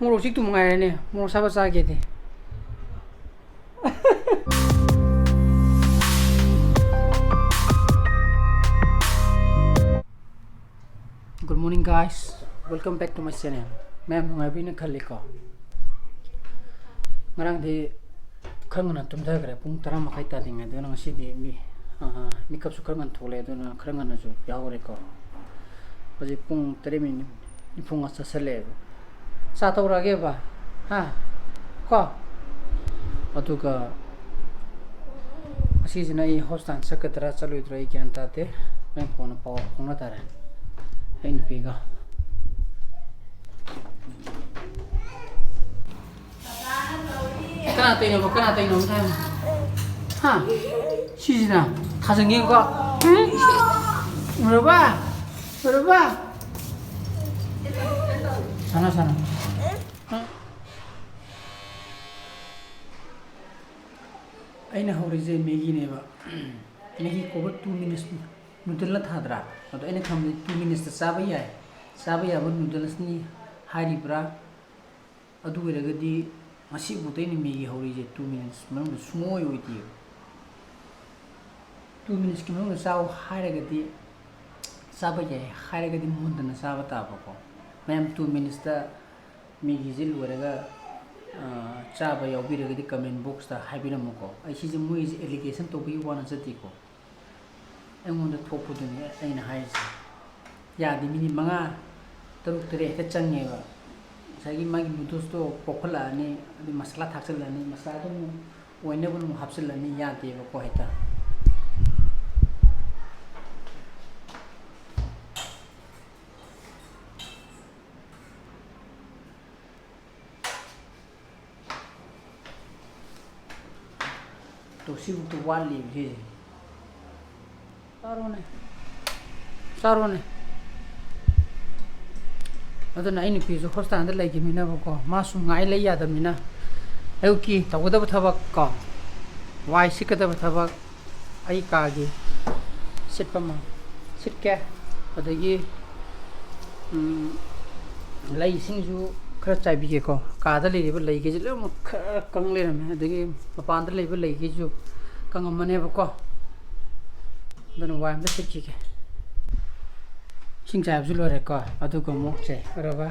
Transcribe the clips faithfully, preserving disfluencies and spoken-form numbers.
ꯃꯣꯔꯣꯛ ꯆꯤꯛꯇꯨ ꯃꯉꯥꯏꯔꯦꯅꯦ, ꯃꯣꯔꯣꯛ ꯁꯥꯕ ꯆꯥꯒꯦꯗꯤ꯫ Good morning, guys. Welcome back to my channel. ꯃꯌꯥꯝ ꯅꯨꯡꯉꯥꯏꯕꯤꯅ ꯈꯜꯂꯤꯀꯣ? ꯉꯔꯥꯡꯗꯤ ꯈꯔ ꯉꯟꯅ ꯇꯨꯝꯊꯈ꯭ꯔꯦ, ꯄꯨꯡ ꯇꯔꯥ ꯃꯈꯥꯏ ꯇꯥꯗ꯭ꯔꯤꯉꯩ꯫ ꯑꯗꯨꯅ ꯉꯁꯤꯗꯤ ꯃꯤ, ꯑ, ꯃꯤꯀꯞꯁꯨ ꯈꯔ ꯉꯟꯅ ꯊꯣꯛꯂꯛꯑꯦ, ꯑꯗꯨꯅ ꯈꯔ ꯉꯟꯅꯁꯨ ꯌꯥꯍꯧꯔꯦꯀꯣ꯫ ꯍꯧꯖꯤꯛ ꯄꯨꯡ ꯇꯔꯦꯠ ꯃꯤꯅꯤꯠ ꯅꯤꯐꯨ ꯃꯉꯥ ꯆꯠꯁꯜꯂꯛꯑꯦꯕ꯫ ꯆꯥ ꯇꯧꯔꯛꯑꯒꯦꯕ, ꯍꯥ? ꯀꯣ? ꯑꯗꯨꯒ ꯉꯁꯤꯁꯤꯅ ꯑꯩ ꯍꯣꯁꯄꯤꯇꯥꯜ ꯆꯠꯀꯗ꯭ꯔꯥ ꯆꯠꯂꯣꯏꯗ꯭ꯔꯥ ꯑꯩ ꯒ꯭ꯌꯥꯟ ꯇꯥꯗꯦ꯫ ꯍꯣꯔꯦꯟ ꯀꯣꯟꯅ ꯄꯥꯎ ꯐꯥꯎꯅ ꯇꯥꯔꯦ ꯑꯩ ꯅꯨꯄꯤꯒ꯫ ꯀꯅꯥ ꯇꯧꯔꯤꯅꯣꯕ? ꯀꯅꯥ ꯇꯧꯔꯤꯅꯣꯕ? ꯍꯥ? ꯁꯤꯁꯤꯅ ꯊꯥꯖꯟꯒꯦꯀꯣ꯫ ꯎꯔꯕ? ꯎꯔꯕ? ꯁꯥꯟꯅ, ꯁꯥꯟꯅ꯫ ꯑꯩꯅ ꯍꯧꯔꯤꯁꯦ ꯃꯦꯒꯤꯅꯦꯕ꯫ ꯃꯦꯒꯤ ꯀꯧꯕ two minutes noodle ꯊꯥꯗ꯭ꯔꯥ? ꯑꯗꯣ ꯑꯩꯅ ꯈꯟꯕꯗꯤ two minutes ꯆꯥꯕ ꯌꯥꯏ, ꯆꯥꯕ ꯌꯥꯕ noodles ꯅꯤ ꯍꯥꯏꯔꯤꯕ꯭ꯔꯥ? ꯑꯗꯨ ꯑꯣꯏꯔꯒꯗꯤ ꯉꯁꯤꯐꯥꯎꯗ ꯑꯩꯅ ꯃꯦꯒꯤ ꯍꯧꯔꯤꯁꯦ two minutes ꯃꯅꯨꯡꯗ ꯁꯨꯡꯑꯣꯏ ꯑꯣꯏꯗꯦꯕ꯫ Two minutes ꯀꯤ ꯃꯅꯨꯡꯗ ꯆꯥꯎ ꯍꯥꯏꯔꯒꯗꯤ, ꯆꯥꯕ ꯌꯥꯏ ꯍꯥꯏꯔꯒꯗꯤ ꯃꯨꯟꯗꯅ ꯆꯥꯕ ꯇꯥꯕꯀꯣ꯫ ꯃꯌꯥꯝ two minutes ꯇ ꯃꯦꯒꯤꯁꯦ ꯂꯣꯏꯔꯒ, ꯑ, ꯆꯥꯕ ꯌꯥꯎꯕꯤꯔꯒꯗꯤ comment box ꯇ ꯍꯥꯏꯕꯤꯔꯝꯃꯨꯀꯣ꯫ ꯑꯩ ꯁꯤꯁꯦ ꯃꯣꯏꯁꯦ allegation ꯇꯧꯕꯒꯤ ꯋꯥ ꯅꯠꯆꯗꯦꯀꯣ꯫ ꯑꯩꯉꯣꯟꯗ ꯊꯣꯛꯄꯗꯨꯅꯤ ꯑꯩꯅ ꯍꯥꯏꯔꯤꯁꯦ꯫ ꯌꯥꯗꯦ, minute ꯃꯉꯥ, ꯇꯔꯨꯛ, ꯇꯔꯦꯠ ꯍꯦꯛꯇ ꯆꯪꯉꯦꯕ꯫ ꯉꯁꯥꯏꯒꯤ ꯃꯥꯒꯤ noodles ꯇꯣ ꯄꯣꯞꯈꯠꯂꯛꯑꯅꯤ, ꯑꯗꯩ ꯃꯁꯥꯂꯥ ꯊꯥꯛꯆꯜꯂꯅꯤ, ꯃꯁꯥꯂꯥꯗꯣ ꯑꯃꯨꯛ ꯑꯣꯏꯅꯕ ꯑꯃꯨꯛ ꯍꯥꯞꯆꯤꯜꯂꯅꯤ, ꯌꯥꯗꯦꯕꯀꯣ ꯍꯦꯛꯇ꯫ ꯇꯣ, ꯁꯤꯕꯨꯛꯇ ꯋꯥꯠꯂꯤꯕ ꯁꯤꯁꯦ꯫ ꯆꯥꯔꯣꯅꯦ꯫ ꯆꯥꯔꯣꯅꯦ꯫ ꯑꯗꯨꯅ ꯑꯩ ꯅꯨꯄꯤꯁꯨ ꯍꯣꯁꯄꯤꯇꯥꯜꯗ ꯂꯩꯈꯤꯕꯅꯤꯅꯕꯀꯣ, ꯃꯥꯁꯨ ꯉꯥꯏ ꯂꯩ ꯌꯥꯗꯕꯅꯤꯅ, ꯑꯌꯨꯛꯀꯤ ꯇꯧꯒꯗꯕ ꯊꯕꯛ ꯀꯣ, ꯋꯥꯏ ꯁꯤꯠꯀꯗꯕ ꯊꯕꯛ, ꯑꯩ ꯀꯥꯒꯤ ꯁꯤꯠꯄ ꯑꯃ ꯁꯤꯠꯀꯦ꯫ ꯑꯗꯒꯤ, ꯎꯝ, ꯂꯩꯁꯤꯡꯁꯨ ꯈꯔ ꯆꯥꯏꯕꯤꯒꯦꯀꯣ꯫ ꯀꯥꯗ ꯂꯩꯔꯤꯕ ꯂꯩꯈꯩꯁꯦ ꯂꯣꯏꯅꯃꯛ ꯈꯔ ꯀꯪ ꯂꯩꯔꯝꯃꯦ, ꯑꯗꯒꯤ ꯃꯄꯥꯟꯗ ꯂꯩꯕ ꯂꯩꯈꯩꯁꯨ ꯀꯪꯉꯝꯃꯅꯦꯕꯀꯣ꯫ ꯑꯗꯨꯅ ꯋꯥꯏ ꯑꯝꯇ ꯁꯤꯠꯈꯤꯒꯦ꯫ ꯏꯁꯤꯡ ꯆꯥꯏꯕꯁꯨ ꯂꯣꯏꯔꯦꯀꯣ꯫ ꯑꯗꯨꯒ ꯑꯃꯨꯛ ꯁꯦ ꯑꯔꯕ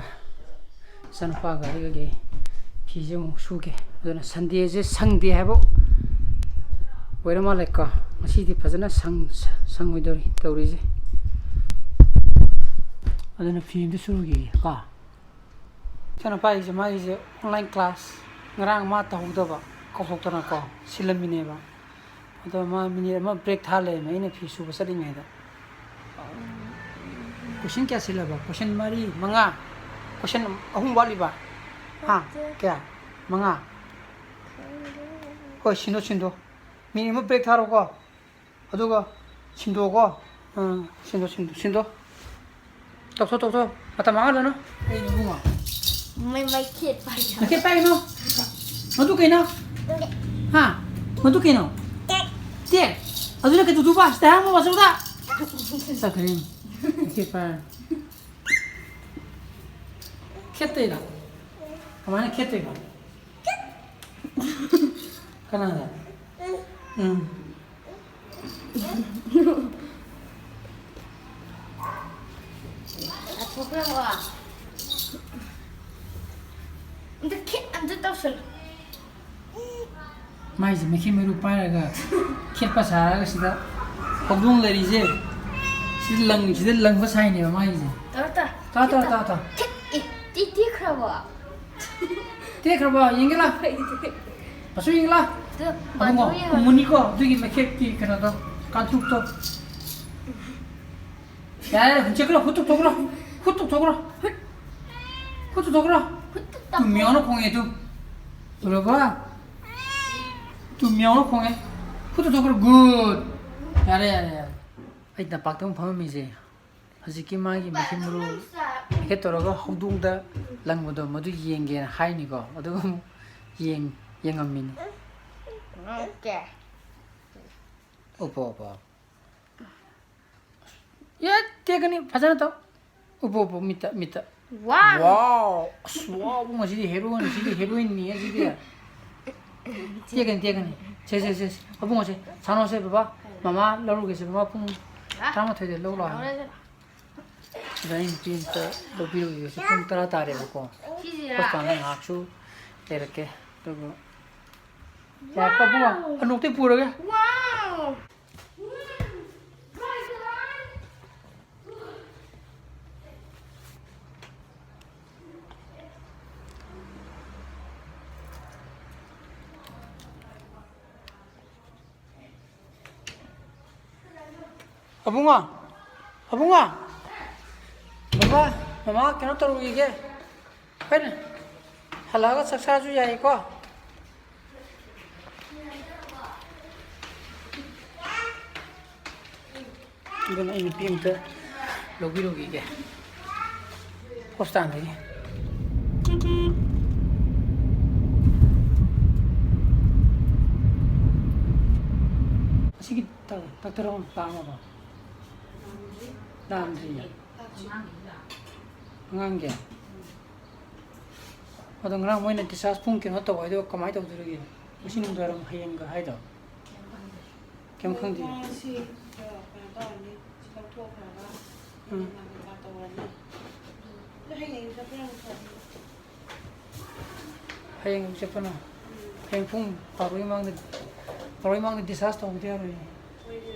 ꯏꯆꯥꯅꯨꯄꯥꯒ ꯑꯩꯒꯒꯤ ꯐꯤꯁꯦ ꯑꯃꯨꯛ ꯁꯨꯒꯦ꯫ ꯑꯗꯨꯅ ꯁꯟꯗꯦꯁꯦ ꯁꯪꯗꯦ ꯍꯥꯏꯕ ꯑꯣꯏꯔ ꯃꯥꯜꯂꯦꯀꯣ꯫ ꯉꯁꯤꯗꯤ ꯐꯖꯅ ꯁꯪ-, ꯁꯪꯉꯣꯏꯗꯧꯔꯤ ꯇꯧꯔꯤꯁꯦ꯫ ꯑꯗꯨꯅ ꯐꯤ ꯑꯝꯇ ꯁꯨꯔꯨꯒꯦ ꯀꯣ꯫ ꯏꯆꯥꯅꯨꯄꯥꯒꯤꯁꯦ, ꯃꯥꯒꯤꯁꯦ online class, ꯉꯔꯥꯡ ꯃꯥ ꯇꯧꯍꯧꯗꯕ, ꯀꯥꯎꯊꯣꯛꯇꯅꯀꯣ ꯁꯤꯜꯂꯝꯃꯤꯅꯦꯕ꯫ ꯑꯗꯣ ꯃꯥ ꯃꯤꯅꯤꯠ ꯑꯃ break ꯊꯥ ꯂꯩꯔꯝꯃꯦ ꯑꯩꯅ ꯐꯤ ꯁꯨꯕ ꯆꯠꯂꯤꯉꯩꯗ꯫ Question ꯀꯌꯥ ꯁꯤꯜꯂꯕ? Question ꯃꯔꯤ, ꯃꯉꯥ? Question ꯑꯍꯨꯝ ꯋꯥꯠꯂꯤꯕ? ꯍꯥ? ꯀꯌꯥ? ꯃꯉꯥ? ꯍꯣꯏ, ꯁꯤꯟꯗꯣ, ꯁꯤꯟꯗꯣ꯫ ꯃꯤꯅꯤꯠ ꯑꯃ break ꯊꯥꯔꯣꯀꯣ꯫ ꯑꯗꯨꯒ ꯁꯤꯟꯗꯣꯛꯑꯣꯀꯣ꯫ ꯑꯥ, ꯁꯤꯟꯗꯣ, ꯁꯤꯟꯗꯣ, ꯁꯤꯟꯗꯣ꯫ ꯇꯧꯊꯣꯛ, ꯇꯧꯊꯣꯛ꯫ ꯃꯇꯝ ꯃꯥꯡꯍꯜꯂꯅꯨ꯫ ꯑꯩ ꯏꯕꯨꯡꯉꯣ꯫ ꯃꯩ, ꯃꯩꯈꯦꯠ ꯄꯥꯏ꯫ ꯃꯩꯈꯦꯠ ꯄꯥꯏꯒꯅꯨ꯫ ꯃꯗꯨ ꯀꯩꯅꯣ? ꯍꯥ? ꯃꯗꯨ ꯀꯩꯅꯣ? ꯇꯦꯛ꯫ ꯑꯗꯨꯅ ꯀꯩꯗꯧꯗꯣꯏꯕ? ꯁꯤꯗ ꯍꯥꯏꯔꯝꯃꯣ ꯃꯆꯧꯗ꯫ ꯆꯠꯈ꯭ꯔꯦ꯫ ꯃꯩꯈꯦꯠ ꯄꯥꯏꯔ꯫ ꯈꯦꯠꯇꯣꯏꯔꯣ? ꯀꯃꯥꯏꯅ ꯈꯦꯠꯇꯣꯏꯕ? ꯀꯅꯥꯗ? ꯎꯝ꯫ ꯊꯣꯛꯈ꯭ꯔꯕꯣ? ꯑꯝꯇ ꯈꯤꯠ ꯑꯝꯇ ꯇꯧꯁꯜꯂꯨ꯫ ꯃꯥꯏꯁꯦ ꯃꯩꯈꯦꯠ ꯃꯔꯨ ꯄꯥꯏꯔꯒ ꯈꯦꯠꯄ ꯁꯥꯔꯒ ꯁꯤꯗ ꯍꯧꯗꯣꯡ ꯂꯩꯔꯤꯁꯦ꯫ ꯁꯤꯗ ꯂꯪ-, ꯁꯤꯗ ꯂꯪꯕ ꯁꯥꯏꯅꯦꯕ ꯃꯥꯏꯁꯦ꯫ ꯇꯧꯔꯣ, ꯇꯧꯔꯣ꯫ ꯇꯥ, ꯇꯥ, ꯇꯥ, ꯇꯥ꯫ ꯈꯤꯠ-, ꯑꯦ, ꯇꯤ-, ꯇꯦꯛꯈ꯭ꯔꯕꯣ? ꯇꯦꯛꯈ꯭ꯔꯕꯣ? ꯌꯦꯡꯒꯦ ꯂꯥ꯫ ꯃꯆꯨ ꯌꯦꯡꯒꯦ ꯂꯥ꯫ ꯑꯗꯨ ꯑꯕꯨꯡꯉꯣ, ꯃꯗꯨ ꯌꯦꯡꯉꯣ꯫ ꯎꯝꯃꯨꯅꯤꯀꯣ, ꯑꯗꯨꯒꯤ ꯃꯩꯈꯦꯠꯀꯤ ꯀꯩꯅꯣꯗꯣ, ꯀꯥꯡꯇ꯭ꯔꯨꯛꯇꯣ꯫ ꯌꯥꯔꯦ, ꯍꯨꯟꯆꯦꯛꯈ꯭ꯔꯣ, ꯍꯨꯠꯇꯣꯛꯊꯣꯛꯈ꯭ꯔꯣ, ꯍꯨꯠꯇꯣꯛꯊꯣꯛꯈ꯭ꯔꯣ, ꯍꯨꯠ-, ꯍꯨꯠꯇꯣꯛꯊꯣꯛꯈ꯭ꯔꯣ꯫ ꯍꯨꯠꯇꯣꯛꯊꯣꯛꯈ꯭ꯔꯣ꯫ ꯇꯨ ꯃꯤꯌꯥꯎꯅ ꯈꯣꯡꯉꯦ, ꯇꯨ꯫ ꯎꯔꯕ? ꯇꯨ ꯃꯤꯌꯥꯎꯅ ꯈꯣꯡꯉꯦ꯫ ꯍꯨꯠꯇꯣꯛꯊꯣꯛꯈ꯭ꯔꯣ, good꯫ ꯌꯥꯔꯦ, ꯌꯥꯔꯦ, ꯌꯥꯔꯦ꯫ ꯑꯩ ꯇꯝꯄꯥꯛꯇ ꯑꯃꯨꯛ ꯐꯝꯃꯝꯃꯤꯁꯦ꯫ ꯍꯧꯖꯤꯛꯀꯤ ꯃꯥꯒꯤ ꯃꯩꯈꯦꯠ ꯃꯔꯨ ꯃꯩꯈꯦꯠ ꯇꯧꯔꯒ ꯍꯧꯗꯣꯡꯗ ꯂꯪꯕꯗꯣ, ꯃꯗꯨ ꯌꯦꯡꯒꯦꯅ ꯍꯥꯏꯅꯤꯀꯣ, ꯑꯗꯨꯒ ꯑꯃꯨꯛ ꯌꯦꯡ-, ꯌꯦꯡꯉꯝꯃꯤꯅꯤ꯫ ꯎꯞꯄꯣ, ꯎꯞꯄꯣ꯫ ꯑꯦ, ꯇꯦꯛꯀꯅꯤ, ꯐꯖꯅ ꯇꯧ꯫ ꯎꯞꯄꯣ, ꯎꯞꯄꯣ, ꯃꯤꯠꯇ, ꯃꯤꯠꯇ꯫ ꯋꯥꯎ! ꯑꯁ, ꯋꯥꯎ, ꯏꯕꯨꯡꯉꯣ, ꯁꯤꯗꯤ heroine, ꯁꯤꯗꯤ heroineꯅꯤ, ꯁꯤꯗꯤ꯫ ꯇꯦꯛꯀꯅꯤ, ꯇꯦꯛꯀꯅꯤ꯫ ꯁꯦ, ꯁꯦ, ꯁꯦ, ꯁꯦ꯫ ꯑꯕꯨꯡꯉꯣꯁꯦ, ꯁꯥꯟꯅꯧꯁꯦ, ꯕꯕꯥ꯫ ꯃꯃꯥ ꯂꯧꯔꯨꯒꯦꯁꯦ, ꯕꯕꯥ, ꯄꯨꯡ ꯇꯔꯥꯃꯥꯊꯣꯏꯗ ꯂꯧ ꯂꯥꯛꯑꯣ꯫ ꯁꯤꯗ ꯑꯩ ꯅꯨꯄꯤ ꯑꯝꯇ ꯂꯧꯕꯤꯔꯨꯒꯦꯁꯦ꯫ ꯄꯨꯡ ꯇꯔꯥ ꯇꯥꯔꯦꯕꯀꯣ꯫ ꯁꯤꯁꯤꯔꯥ? Hospitalꯗ ꯉꯥꯏꯍꯥꯛꯁꯨ ꯂꯩꯔꯛꯀꯦ꯫ ꯑꯗꯨꯒ ꯌꯥꯔꯦꯀꯣ, ꯑꯕꯨꯡꯉꯣ? ꯋꯥꯎ! ꯑꯅꯣꯛꯇꯤ ꯄꯨꯔꯒꯦ꯫ ꯋꯥꯎ! ꯑꯕꯨꯡꯉꯣ, ꯑꯕꯨꯡꯉꯣ, ꯕꯕꯥ, ꯃꯃꯥ ꯀꯩꯅꯣ ꯇꯧꯔꯨꯈꯤꯒꯦ꯫ ꯍꯣꯏꯅꯦ, ꯍꯜꯂꯛꯑꯒ ꯆꯥꯛ ꯆꯥꯁꯨ ꯌꯥꯏꯀꯣ꯫ ꯑꯗꯨꯅ ꯑꯩ ꯅꯨꯄꯤ ꯑꯝꯇ ꯂꯧꯕꯤꯔꯨꯈꯤꯒꯦ hospitalꯗꯒꯤ꯫ ꯑꯁꯤꯒꯤ ꯗꯥꯛꯇꯔ ꯑꯃ ꯂꯥꯛꯑꯝꯃꯕꯣ? ꯂꯥꯛꯑꯝꯗ꯭ꯔꯤꯌꯦ꯫ ꯑꯉꯥꯡꯒꯤ? ꯑꯗꯣ ꯉꯔꯥꯡ ꯃꯣꯏꯅ discharge ꯄꯨꯡ ꯀꯩꯅꯣ ꯇꯧ ꯍꯥꯏꯗꯣ ꯀꯃꯥꯏꯅ ꯇꯧꯗꯣꯔꯤꯒꯦ? ꯉꯁꯤ ꯅꯨꯡꯗꯥꯡꯋꯥꯏꯔꯝ ꯍꯌꯦꯡꯒ ꯍꯥꯏꯗꯣ? ꯀꯩꯝ ꯈꯪꯗꯦ꯫ ꯃꯥꯁꯤ, ꯑ, ꯀꯩꯅꯣ ꯇꯧꯔꯅꯤ꯫ ꯁꯤ ꯂꯧꯊꯣꯛꯈ꯭ꯔꯒ ꯎꯝ꯫ ꯍꯌꯦꯡ ꯀꯩꯀꯥ ꯇꯧꯔꯅꯤ꯫ ꯑꯗꯣ ꯍꯌꯦꯡ ꯆꯠꯄꯅ ꯐꯅꯤ꯫ ꯍꯌꯦꯡ ꯆꯠꯄꯅ? ꯎꯝ꯫ ꯍꯌꯦꯡ ꯄꯨꯡ ꯕꯥꯔꯣꯒꯤ ꯃꯃꯥꯡꯗ, ꯕꯥꯔꯣꯒꯤ ꯃꯃꯥꯡꯗ discharge ꯇꯧꯍꯧꯗ ꯌꯥꯔꯣꯏꯌꯦ꯫ ꯃꯣꯏꯁꯦ,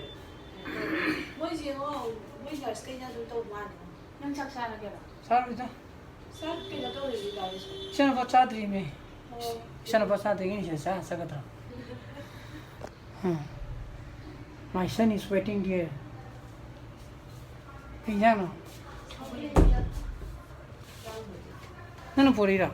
ꯃꯣꯏꯁꯦ, ꯑꯣ, ꯃꯣꯏ nurseꯈꯩꯅ ꯑꯗꯨꯝ ꯇꯧꯕ ꯃꯥꯜꯂꯦ꯫ ꯅꯪ ꯆꯥꯛ ꯆꯥꯔꯒꯦꯕ? ꯆꯥꯔꯣꯏꯗ꯫ ꯆꯥꯛ ꯀꯩꯅꯣ ꯇꯧꯔꯤꯕꯣ ꯗꯥ ꯏꯁꯣꯔ? ꯏꯆꯥꯅꯨꯄꯥ ꯆꯥꯗ꯭ꯔꯤꯃꯦ꯫ ꯑꯣ꯫ ꯏꯆꯥꯅꯨꯄꯥ ꯆꯥꯗ꯭ꯔꯤꯉꯩ ꯁꯤꯗ ꯆꯥ ꯆꯠꯀꯗ꯭ꯔꯣ? ꯎꯝ꯫ My son is waiting there. ꯀꯩ ꯏꯟꯖꯥꯡꯅꯣ? ꯅꯪꯅ ꯄꯨꯔꯛꯏꯔꯣ?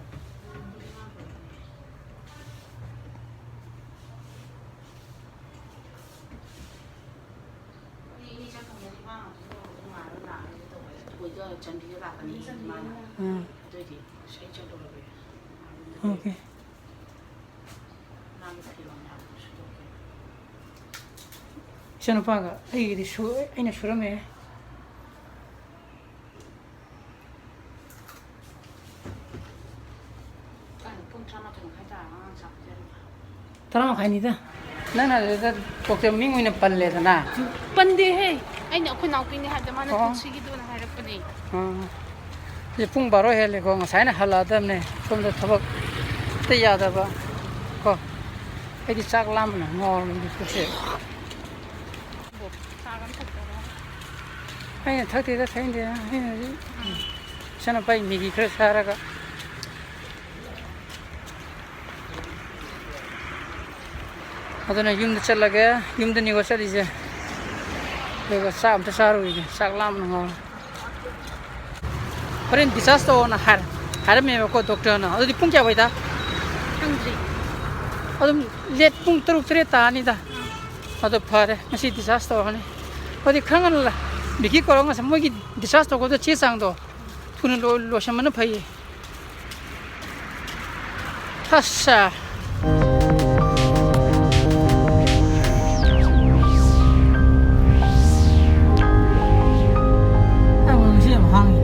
ꯑꯩꯈꯣꯏꯗ ꯆꯟꯕꯤꯗ ꯂꯥꯛꯀꯅꯤ ꯃꯥꯅ꯫ ꯎꯝ꯫ ꯑꯗꯨꯑꯣꯏꯗꯤ ꯏꯁꯩ ꯆꯠꯂꯨꯔꯒꯦ꯫ Okay꯫ ꯃꯥꯒꯤ ꯐꯤꯔꯣꯜ ꯃꯌꯥꯝꯗꯣ ꯁꯨꯗꯣꯛꯀꯦ꯫ ꯏꯆꯥꯅꯨꯄꯥꯒ ꯑꯩꯒꯤꯗꯤ ꯁꯨ-, ꯑꯩꯅ ꯁꯨꯔꯝꯃꯦ꯫ ꯇꯔꯥ ꯃꯈꯥꯏꯅꯤꯗ꯫ ꯅꯪꯅ ꯑꯗꯨꯗ ꯗꯣꯛꯇꯔ ꯃꯃꯤꯡ ꯑꯣꯏꯅ ꯄꯜꯂꯦꯗꯅ꯫ ꯄꯟꯗꯦꯍꯦ꯫ ꯑꯩꯅ ꯑꯩꯈꯣꯏ ꯅꯥꯎꯄꯤꯅꯦ ꯍꯥꯏꯕꯗ ꯃꯥꯅ ꯑꯣ꯫ ꯄꯨꯟꯁꯤꯒꯤꯗꯨꯅ ꯍꯥꯏꯔꯛꯄꯅꯦ꯫ ꯑꯥ꯫ ꯍꯧꯖꯤꯛ ꯄꯨꯡ ꯕꯥꯔꯣ ꯍꯦꯜꯂꯦꯀꯣ꯫ ꯉꯁꯥꯏꯅ ꯍꯜꯂꯛꯑꯗꯕꯅꯦ꯫ ꯁꯣꯝꯗ ꯊꯕꯛ ꯑꯝꯇ ꯌꯥꯗꯕ ꯀꯣ꯫ ꯑꯩꯗꯤ ꯆꯥꯛ ꯂꯥꯝꯕꯅ ꯉꯥꯎꯔꯕꯅꯤ ꯄꯨꯛꯁꯦ꯫ ꯆꯥꯒ ꯑꯃ ꯊꯛꯇꯣꯔꯦ꯫ ꯑꯩꯅ ꯊꯛꯇꯦꯗ, ꯊꯛꯅꯤꯡꯗꯦꯗ꯫ ꯑꯩꯅ ꯍꯧꯖꯤꯛ ꯏꯆꯥꯅꯨꯄꯥꯒꯤ ꯃꯦꯒꯤ ꯈꯔ ꯆꯥꯔꯒ ꯑꯗꯨꯅ ꯌꯨꯝꯗ ꯆꯠꯂꯒꯦ꯫ ꯌꯨꯝꯗꯅꯤꯀꯣ ꯆꯠꯂꯤꯁꯦ꯫ ꯑꯗꯨꯒ ꯆꯥꯛ ꯑꯝꯇ ꯆꯥꯔꯨꯈꯤꯒꯦ꯫ ꯆꯥꯛ ꯂꯥꯝꯕꯅ ꯉꯥꯎꯔꯦ꯫ ꯍꯣꯔꯦꯟ discharge ꯇꯧꯑꯣꯅ ꯍꯥꯏꯔ-, ꯍꯥꯏꯔꯝꯃꯦꯕꯀꯣ ꯗꯣꯛꯇꯔꯅ꯫ ꯑꯗꯨꯗꯤ ꯄꯨꯡ ꯀꯌꯥ ꯋꯥꯏꯗ? ꯈꯪꯗ꯭ꯔꯤ꯫ ꯑꯗꯨꯝ late ꯄꯨꯡ ꯇꯔꯨꯛ ꯇꯔꯦꯠ ꯇꯥꯔꯅꯤꯗ꯫ ꯑꯗꯣ ꯐꯔꯦ, ꯉꯁꯤ discharge ꯇꯧꯔꯅꯤ꯫ ꯑꯗꯨꯗꯤ ꯈꯔ ꯉꯟꯅ ꯂꯥ-, ꯕꯤꯀꯤ ꯀꯧꯔꯒ ꯉꯁꯥꯏ ꯃꯣꯏꯒꯤ discharge ꯇꯧꯒꯗꯕ ꯆꯦ ꯆꯥꯡꯗꯣ ꯊꯨꯅ ꯂꯣꯏ-, ꯂꯣꯏꯁꯟꯕꯅ ꯐꯩꯌꯦ꯫ ꯑꯁꯥ꯫ ꯑ, ꯉꯁꯤ ꯌꯥꯝ ꯍꯥꯡꯉꯤ꯫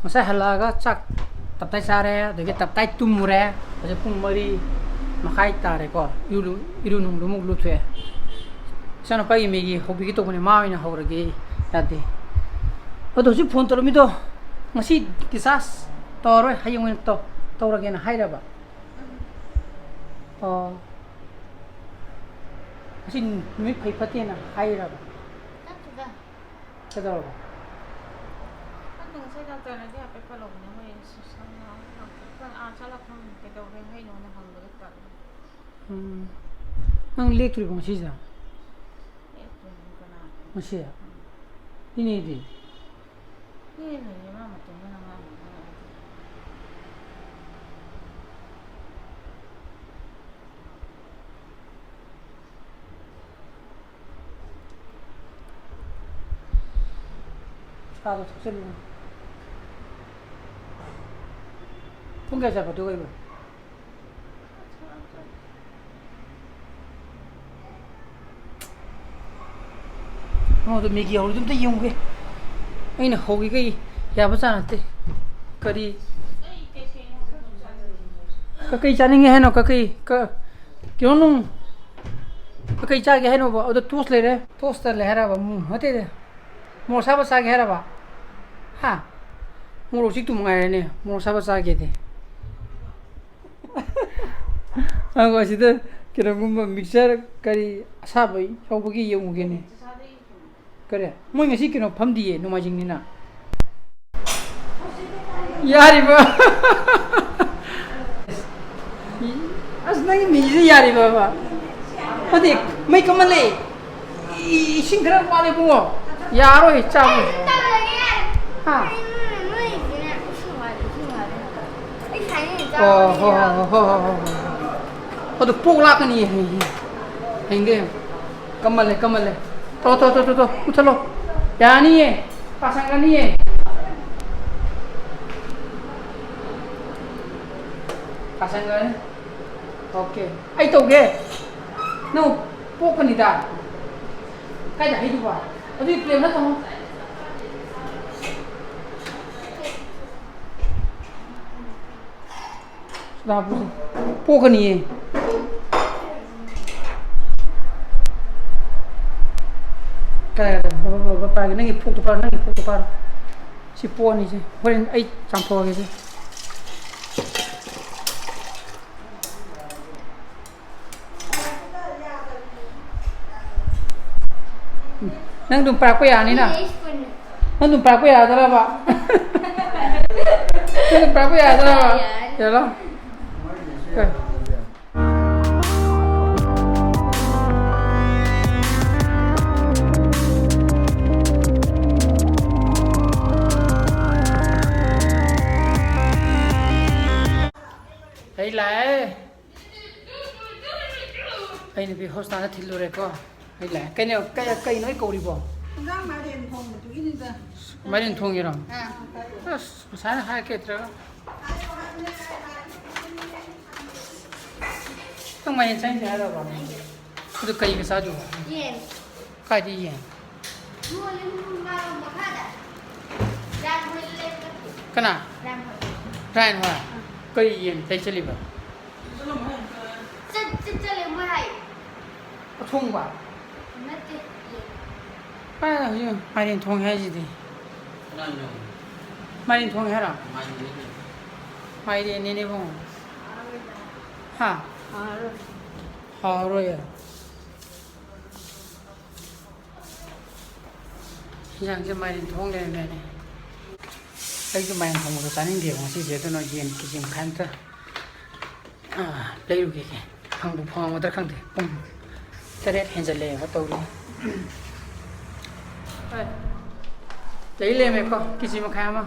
ꯉꯁꯥꯏ ꯍꯜꯂꯛꯑꯒ ꯆꯥꯛ ꯇꯞꯇꯥꯏ ꯆꯥꯔꯦ, ꯑꯗꯒꯤ ꯇꯞꯇꯥꯏ ꯇꯨꯝꯃꯨꯔꯦ꯫ ꯍꯧꯖꯤꯛ ꯄꯨꯡ ꯃꯔꯤ ꯃꯈꯥꯏ ꯇꯥꯔꯦꯀꯣ꯫ ꯏꯔꯨ ꯂꯨ-, ꯏꯔꯨ ꯅꯨꯡ ꯂꯨꯃꯨꯛ ꯂꯨꯊꯣꯛꯑꯦ꯫ ꯏꯆꯥꯅꯨꯄꯥꯒꯤ ꯃꯦꯒꯤ ꯍꯧꯕꯤꯒꯦ ꯇꯧꯕꯅꯦ, ꯃꯥ ꯑꯣꯏꯅ ꯍꯧꯔꯒꯦ꯫ ꯌꯥꯗꯦ꯫ ꯑꯗꯣ ꯍꯧꯖꯤꯛ phone ꯇꯧꯔꯝꯃꯤꯗꯣ ꯉꯁꯤ discharge ꯇꯧꯔꯔꯣꯏ, ꯍꯌꯦꯡ ꯑꯣꯏꯅ ꯇꯧ-, ꯇꯧꯔꯒꯦꯅ ꯍꯥꯏꯔꯕ? ꯑꯣ꯫ ꯉꯁꯤ ꯅꯨꯃꯤꯠ ꯐꯩ ꯐꯠꯇꯦꯅ ꯍꯥꯏꯔꯕ? ꯅꯠꯇꯦꯗ꯫ ꯀꯩꯗꯧꯔꯕ? ꯈꯪꯗꯦ, ꯉꯁꯥꯏ ꯗꯥꯛꯇꯔꯅꯗꯤ ꯍꯥꯏꯐꯦꯠ ꯄꯜꯂꯧꯕꯅꯦ, ꯃꯣꯏ ꯁꯝꯅ ꯍꯥꯏꯔꯕꯗ ꯑꯥ ꯆꯠꯂ ꯈꯪꯅꯤ ꯀꯩꯗꯧꯔꯦ ꯍꯥꯏꯅꯣꯅ ꯍꯪꯕꯗꯣ ꯇꯜꯂꯦ꯫ ꯎꯝ꯫ ꯅꯪ ꯂꯦꯛꯇ꯭ꯔꯤꯕꯣ ꯉꯁꯤꯁꯦ? ꯂꯦꯛꯇ꯭ꯔꯤꯅꯦ ꯀꯅꯥ? ꯉꯁꯤ? ꯎꯝ꯫ ꯏꯅꯦꯗꯤ? ꯏꯅꯦ ꯂꯩꯌꯦ, ꯃꯥ ꯃꯇꯣꯝꯗꯅ ꯉꯥꯡꯉꯤ꯫ ꯆꯥꯗꯣ ꯊꯛꯆꯜꯂꯨ꯫ ꯄꯨꯡ ꯀꯌꯥ ꯆꯠꯄ ꯑꯗꯨꯒ ꯏꯕꯣ? ꯑꯣ, ꯑꯗꯨ ꯃꯦꯒꯤ ꯍꯧꯔꯤꯗꯨ ꯑꯝꯇ ꯌꯦꯡꯉꯨꯒꯦ꯫ ꯑꯩꯅ ꯍꯧꯔꯤꯈꯩ ꯌꯥꯕꯖꯥꯠ ꯅꯠꯇꯦ꯫ ꯀꯔꯤ? ꯀꯀꯩ ꯆꯥꯅꯤꯡꯉꯦ ꯍꯥꯏꯅꯣ? ꯀꯀꯩ? ꯀ-, ꯀꯩꯅꯣ ꯅꯨꯡ? ꯀꯀꯩ ꯆꯥꯒꯦ ꯍꯥꯏꯅꯣꯕ? ꯑꯗꯣ toast ꯂꯩꯔꯦ꯫ Toast ꯂꯩ ꯍꯥꯏꯔꯕ? ꯎꯝ, ꯅꯠꯇꯦꯗ꯫ ꯃꯣꯔꯣꯛ ꯑꯁꯥꯕ ꯆꯥꯒꯦ ꯍꯥꯏꯔꯕ? ꯍꯥ? ꯃꯣꯔꯣꯛ ꯆꯤꯛꯇꯨ ꯃꯉꯥꯏꯔꯦꯅꯦ, ꯃꯣꯔꯣꯛ ꯑꯁꯥꯕ ꯆꯥꯒꯦꯗꯤ꯫ ꯑꯗꯨꯒ ꯑꯁꯤꯗ ꯀꯩꯅꯣꯒꯨꯝꯕ mixture ꯀꯔꯤ ꯑꯁꯥꯕ ꯌꯥꯎꯕꯒꯤ ꯌꯦꯡꯉꯨꯒꯦꯅꯦ꯫ ꯀꯔꯤ? ꯃꯣꯏ ꯉꯁꯤ ꯀꯩꯅꯣ ꯐꯝꯗꯤꯌꯦ, ꯅꯣꯡꯃꯥꯏꯖꯤꯡꯅꯤꯅ꯫ ꯌꯥꯔꯤꯕ? ꯑꯁ, ꯅꯪꯒꯤ ꯃꯤꯁꯤꯗꯤ ꯌꯥꯔꯤꯕꯕ? ꯅꯠꯇꯦ, ꯃꯩ ꯀꯃꯜꯂꯦ꯫ ꯏ-, ꯏꯁꯤꯡ ꯈꯔ ꯋꯥꯠꯂꯦ ꯏꯕꯨꯡꯉꯣ꯫ ꯌꯥꯔꯣꯏ ꯆꯥꯕ꯫ ꯍꯥ? ꯑꯣ, ꯍꯣ, ꯍꯣ, ꯍꯣ꯫ ꯑꯗꯨ ꯄꯣꯛ ꯂꯥꯛꯀꯅꯤ ꯍꯌꯦꯡ꯫ ꯍꯌꯦꯡꯗꯤ ꯀꯃꯜꯂꯦ, ꯀꯃꯜꯂꯦ꯫ ꯇꯣ, ꯇꯣ, ꯇꯣ, ꯇꯣ, ꯇꯣ꯫ ꯃꯨꯊꯠꯂꯣ꯫ ꯌꯥꯅꯤꯌꯦ꯫ ꯄꯥꯁꯟꯒꯅꯤꯌꯦ꯫ ꯄꯥꯁꯟꯒꯅꯤ꯫ Okay꯫ ꯑꯩ ꯇꯧꯒꯦ꯫ ꯅꯪ ꯄꯣꯛꯀꯅꯤꯗ꯫ ꯀꯥꯏꯗ ꯍꯩꯗꯨꯕ? ꯑꯗꯨꯗꯤ plate ꯑꯃ ꯊꯝꯃꯣ꯫ ꯁꯤꯗ ꯍꯥꯞꯄꯨꯁꯦ꯫ ꯄꯣꯛꯀꯅꯤꯌꯦ꯫ ꯀꯥꯏ, ꯀꯥꯏ, ꯀꯥꯏ? ꯕꯕꯥ, ꯕꯕꯥ, ꯄꯥꯏꯒꯦ꯫ ꯅꯪꯒꯤ ꯐꯣꯛꯇꯣ ꯄꯥꯏꯔꯣ, ꯅꯪꯒꯤ ꯐꯣꯛꯇꯣ ꯄꯥꯏꯔꯣ꯫ ꯁꯤ ꯄꯣꯛꯑꯅꯤꯁꯦ꯫ ꯍꯣꯔꯦꯟ ꯑꯩ ꯆꯥꯝꯊꯣꯛꯑꯒꯦꯁꯦ꯫ ꯅꯪ ꯑꯗꯨꯝ ꯄꯥꯏꯔꯛꯄ ꯌꯥꯅꯤꯅ? ꯅꯪ ꯑꯗꯨꯝ ꯄꯥꯏꯔꯛꯄ ꯌꯥꯗ꯭ꯔꯕ? ꯅꯪ ꯑꯗꯨꯝ ꯄꯥꯏꯔꯛꯄ ꯌꯥꯗ꯭ꯔꯕ? ꯌꯥꯔꯦ꯫ ꯌꯥꯔꯣ? ꯀꯩ? ꯑꯩ ꯂꯥꯛꯑꯦ꯫ ꯑꯩ ꯅꯨꯄꯤ ꯍꯣꯁꯇꯥꯜꯗ ꯊꯤꯜꯂꯨꯔꯦꯀꯣ꯫ ꯑꯩ ꯂꯥꯛꯑꯦ꯫ ꯀꯩꯅꯣ, ꯀꯩ, ꯀꯩꯅꯣ ꯑꯩ ꯀꯧꯔꯤꯕꯣ? ꯏꯟꯖꯥꯡ ꯃꯥꯏꯔꯦꯟ ꯊꯣꯡꯕꯗꯨꯒꯤꯅꯤꯗ꯫ ꯃꯥꯏꯔꯦꯟ ꯊꯣꯡꯉꯤꯔꯣ? ꯑꯥ꯫ ꯑꯁ, ꯉꯁꯥꯏꯅ ꯍꯥꯏꯔꯛꯀꯦ ꯅꯠꯇ꯭ꯔꯒ꯫ ꯅꯪ ꯃꯥꯏꯔꯦꯟ ꯆꯥꯅꯤꯡꯗꯦ ꯍꯥꯏꯔꯕ? ꯑꯗꯨ ꯀꯩꯒ ꯆꯥꯗꯣꯏꯕ? ꯌꯦꯟ꯫ ꯀꯥꯏꯗ ꯌꯦꯟ? ꯌꯣꯜꯂꯤ ꯃꯈꯥꯗ꯫ ꯀꯅꯥ? ꯔꯥꯏꯟ ꯍꯣꯏ꯫ ꯀꯔꯤ ꯌꯦꯟ ꯂꯩ ꯆꯠꯂꯤꯕ? ꯆꯠ-, ꯆꯠ-, ꯆꯠꯂꯦ ꯃꯣꯏ ꯍꯥꯏ꯫ ꯑꯊꯣꯡꯕ? ꯅꯠꯇꯦ, ꯌꯦꯟ꯫ ꯑꯥ, ꯍꯧꯖꯤꯛ ꯃꯥꯏꯔꯦꯟ ꯊꯣꯡꯉꯦ ꯍꯥꯏꯁꯤꯗꯤ꯫ ꯀꯅꯥꯅꯣ? ꯃꯥꯏꯔꯦꯟ ꯊꯣꯡꯉꯦ ꯍꯥꯏꯔꯣ? ꯃꯥꯏꯔꯦꯟꯅꯤꯅꯦ꯫ ꯃꯥꯏꯔꯦꯟꯅꯤꯅꯦ ꯏꯕꯨꯡꯉꯣ꯫ ꯍꯥ? ꯍꯥꯎꯔꯣꯏ꯫ ꯍꯥꯎꯔꯣꯏꯌꯦ꯫ ꯌꯦꯟꯁꯥꯡꯁꯦ ꯃꯥꯏꯔꯦꯟ ꯊꯣꯡ ꯂꯩꯔꯝꯃꯦꯅꯦ꯫ ꯑꯩꯁꯨ ꯃꯥꯏꯔꯦꯟ ꯊꯣꯡꯕꯗꯣ ꯆꯥꯅꯤꯡꯗꯦꯕ ꯉꯁꯤꯁꯦ, ꯑꯗꯨꯅ ꯌꯦꯟ ꯀꯦ ꯖꯤ ꯃꯈꯥꯏ ꯑꯝꯇ, ꯑꯥ, ꯂꯩꯔꯨꯈꯤꯒꯦ꯫ ꯐꯪꯕꯨ ꯐꯪꯉꯝꯒꯗ꯭ꯔꯥ ꯈꯪꯗꯦ꯫ ꯄꯨꯡ ꯇꯔꯦꯠ ꯍꯦꯟꯖꯜꯂꯛꯑꯦꯕ ꯇꯧꯔꯤ꯫ ꯍꯣꯏ꯫ ꯂꯩ ꯂꯩꯔꯝꯃꯦꯀꯣ, ꯀꯦ ꯖꯤ ꯃꯈꯥꯏ ꯑꯃ꯫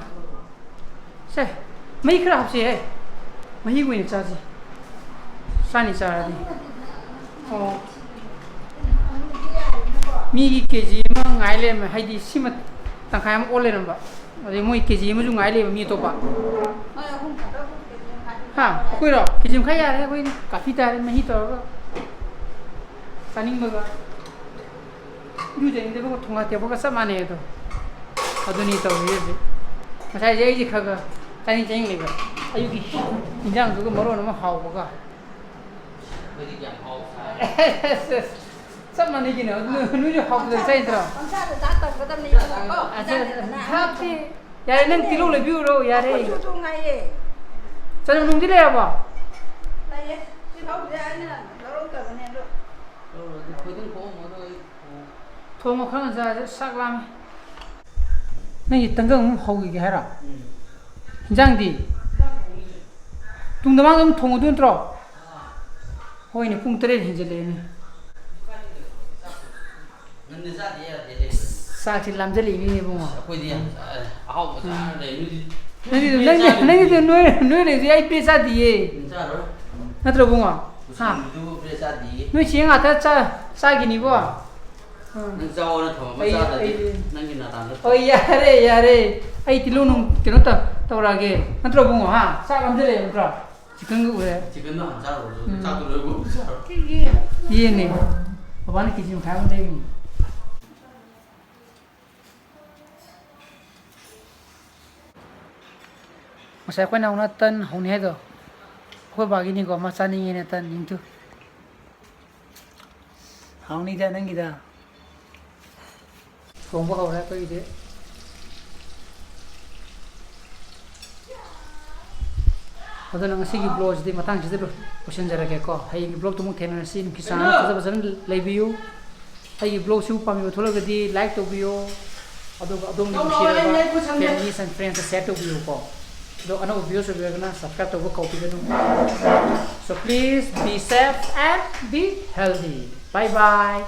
ꯁꯦ, ꯃꯍꯤ ꯈꯔ ꯍꯥꯞꯁꯤꯍꯦ꯫ ꯃꯍꯤꯒꯤ ꯑꯣꯏꯅ ꯆꯥꯁꯤ꯫ ꯆꯥꯅꯤ ꯆꯥꯔꯗꯤ꯫ ꯑꯣ꯫ ꯃꯤꯒꯤ ꯀꯦ ꯖꯤ ꯑꯃ ꯉꯥꯏ ꯂꯩꯔꯝꯃꯦ, ꯍꯥꯏꯗꯤ ꯁꯤꯃ ꯇꯪꯈꯥꯏ ꯑꯃ ꯑꯣꯜ ꯂꯩꯔꯝꯕ꯫ ꯑꯗꯩ ꯃꯣꯏ ꯀꯦ ꯖꯤ ꯑꯃꯁꯨ ꯉꯥꯏ ꯂꯩꯕ ꯃꯤ ꯑꯇꯣꯞꯄ꯫ ꯍꯥ? ꯑꯩꯈꯣꯏꯔꯣ? ꯀꯦ ꯖꯤ ꯃꯈꯥꯏ ꯌꯥꯔꯦ ꯑꯩꯈꯣꯏꯗꯤ꯫ ꯀꯥꯐꯤ ꯇꯥꯔꯦ ꯃꯍꯤ ꯇꯧꯔꯒ꯫ ꯆꯥꯅꯤꯡꯕꯒ꯫ ꯏꯔꯨꯖꯅꯤꯡꯗꯕꯒ ꯊꯣꯡꯒꯥ ꯇꯦꯛꯄꯒ ꯆꯞ ꯃꯥꯟꯅꯩ ꯑꯗꯣ꯫ ꯑꯗꯨꯅꯤ ꯇꯧꯔꯤꯁꯦ ꯍꯧꯖꯤꯛ꯫ ꯉꯁꯥꯏꯁꯦ ꯑꯩꯁꯦ ꯈꯔ ꯈꯔ ꯆꯥꯅꯤꯡ ꯆꯥꯅꯤꯡ ꯂꯩꯕ꯫ ꯑꯌꯨꯛꯀꯤ ꯏꯟꯖꯥꯡꯗꯨꯒ ꯃꯔꯣꯟ ꯑꯃ ꯍꯥꯎꯕꯒ꯫ ꯑꯩꯈꯣꯏꯗꯤ ꯌꯥꯝ ꯍꯥꯎ ꯆꯥꯏ꯫ ꯆꯞ ꯃꯥꯟꯅꯩ ꯀꯩꯅꯣ꯫ ꯅꯣꯏ-, ꯅꯣꯏꯁꯨ ꯍꯥꯎꯇꯅ ꯆꯥꯏ ꯅꯠꯇ꯭ꯔꯣ? ꯄꯪꯆꯥꯗ ꯆꯥ ꯇꯧꯒꯗꯕꯅꯤ ꯏꯕꯨꯡꯉꯣ꯫ ꯑꯁ, ꯍꯥꯞꯇꯦ꯫ ꯌꯥꯔꯦ, ꯅꯪ ꯇꯤꯜꯍꯧ ꯂꯩꯕꯤꯔꯨꯔꯣ, ꯌꯥꯔꯦ꯫ ꯑꯩꯈꯣꯏꯁꯨ ꯑꯗꯨ ꯉꯥꯏꯌꯦ꯫ ꯆꯅꯝ ꯅꯨꯡꯗꯤ ꯂꯩꯔꯕꯣ? ꯂꯩꯌꯦ꯫ ꯇꯤꯜꯍꯧꯁꯦ ꯑꯩꯅ ꯂꯧꯔꯛꯇꯕꯅꯦ ꯑꯗꯣ꯫ ꯂꯧꯔꯨꯔꯗꯤ ꯈꯣꯏꯗꯧ ꯊꯣꯛꯑꯝꯃꯣ ꯑꯗꯣ ꯑꯩ ꯊꯣꯡꯉꯣ ꯈꯔ ꯉꯟꯅ ꯆꯥꯁꯦ, ꯆꯥꯛ ꯂꯥꯝꯃꯦ꯫ ꯅꯪꯒꯤ ꯇꯟꯒꯪ ꯑꯃꯨꯛ ꯍꯧꯈꯤꯒꯦ ꯍꯥꯏꯔꯣ? ꯎꯝ꯫ ꯍꯤꯟꯖꯥꯡꯗꯤ? ꯇꯨꯡꯗ ꯃꯥꯡꯗ ꯑꯗꯨꯝ ꯊꯣꯡꯉꯨꯗꯣꯏ ꯅꯠꯇ꯭ꯔꯣ? ꯍꯣꯏꯅꯦ, ꯄꯨꯡ ꯇꯔꯦꯠ ꯍꯦꯟꯖꯜꯂꯛꯑꯦꯅꯦ꯫ ꯉꯟꯅ ꯆꯥꯗ ꯌꯥꯗꯦ ꯂꯩꯕꯅꯤ꯫ ꯆꯥꯛꯁꯤ ꯂꯥꯝꯖꯜꯂꯛꯏꯅꯦ ꯏꯕꯨꯡꯉꯣ꯫ ꯑꯩꯈꯣꯏꯗꯤ ꯌꯥꯝ ꯆꯥ-, ꯑꯍꯥꯎꯕ ꯆꯥꯔ ꯂꯩ꯫ ꯅꯣꯏꯗꯤ ꯅꯪꯒꯤꯗꯨ, ꯕ꯭ꯔꯦꯗ ꯅꯪꯒꯤ-, ꯆꯥꯗ꯭ꯔꯗꯤ ꯅꯪꯒꯤꯗꯨ ꯅꯣꯏ-, ꯅꯣꯏ ꯂꯩꯔꯗꯤ ꯑꯩ ꯕ꯭ꯔꯦꯗ ꯆꯥꯗꯤꯌꯦ꯫ ꯎꯝ, ꯆꯥꯔꯣꯏ꯫ ꯅꯠꯇ꯭ꯔꯣ ꯏꯕꯨꯡꯉꯣ? ꯍꯥ? ꯎꯁꯣꯞꯀꯤꯗꯨꯕꯨ ꯕ꯭ꯔꯦꯗ ꯆꯥꯗꯤꯌꯦ꯫ ꯅꯣꯏ ꯆꯦꯡ ꯉꯥꯛꯇ ꯆꯥ-, ꯆꯥꯈꯤꯅꯤꯕꯣ꯫ ꯅꯪ ꯆꯥꯎꯅ ꯊꯝꯃꯒ ꯑꯩ, ꯆꯥꯗ꯭ꯔꯗꯤ ꯑꯩ, ꯅꯪꯒꯤ ꯅꯥꯇꯥꯟꯗ ꯍꯣꯏ, ꯌꯥꯔꯦ, ꯌꯥꯔꯦ꯫ ꯑꯩ ꯇꯤꯜꯍꯧ ꯅꯨꯡ ꯀꯩꯅꯣ ꯇꯧ-, ꯇꯧꯔꯛꯑꯒꯦ꯫ ꯅꯠꯇ꯭ꯔꯣ ꯏꯕꯨꯡꯉꯣ, ꯍꯥ? ꯆꯥꯛ ꯂꯥꯝꯖꯜꯂꯛꯑꯦ ꯅꯠꯇ꯭ꯔꯣ? ꯆꯤꯛꯀꯟꯒ ꯎꯔꯦ꯫ ꯆꯤꯛꯀꯟꯗꯣ ꯍꯥꯟꯅ ꯆꯥꯔꯨꯔꯣ, ꯑꯗꯨꯒ ꯎꯝ꯫ ꯆꯥꯛꯇꯣ ꯂꯣꯏꯕ ꯆꯥꯔꯣ꯫ ꯌꯦꯟꯅꯦ꯫ ꯕꯕꯥꯅ ꯀꯦ ꯖꯤ ꯃꯈꯥꯏ ꯑꯃ ꯂꯩꯔꯤꯅꯦ꯫ ꯉꯁꯥꯏ ꯑꯩꯈꯣꯏ ꯅꯥꯎꯅ ꯇꯟ ꯍꯧꯅꯤ ꯍꯥꯏꯗꯣ ꯑꯩꯈꯣꯏ ꯕꯥꯒꯤꯅꯤꯀꯣ, ꯃꯥ ꯆꯥꯅꯤꯡꯉꯦꯅ ꯇꯟ ꯌꯦꯡꯊꯨ꯫ ꯍꯥꯎꯅꯤꯗ ꯅꯪꯒꯤꯗ꯫ ꯊꯣꯡꯕ ꯍꯧꯔꯦ ꯑꯩꯈꯣꯏꯒꯤꯗꯤ꯫ ꯑꯗꯨꯅ ꯉꯁꯤꯒꯤ vlogꯁꯤꯗꯤ ꯃꯇꯥꯡꯁꯤꯗ ꯂꯣꯏ-, ꯂꯣꯏꯁꯤꯟꯖꯔꯒꯦꯀꯣ꯫ ꯍꯌꯦꯡꯒꯤ vlogꯇ ꯑꯃꯨꯛ ꯊꯦꯡꯅꯔꯁꯤ꯫ ꯅꯨꯡꯁꯤ ꯆꯥꯟꯅꯅ ꯐꯖ ꯐꯖꯅ ꯂꯩꯕꯤꯌꯨ꯫ ꯑꯩꯒꯤ vlogꯁꯤꯕꯨ ꯄꯥꯝꯕꯤꯕ ꯊꯣꯛꯂꯒꯗꯤ like ꯇꯧꯕꯤꯌꯨ꯫ ꯑꯗꯨꯒ ꯑꯗꯣꯝꯒꯤ ꯅꯨꯡꯁꯤꯔꯕ families and friendsꯇ share ꯇꯧꯕꯤꯌꯨꯀꯣ꯫ ꯑꯗꯣ ꯑꯅꯧꯕ viewers ꯑꯣꯏꯕꯤꯔꯒꯅ subscribe ꯇꯧꯕ ꯀꯥꯎꯕꯤꯒꯅꯨ꯫ So please be safe and be healthy. Bye bye.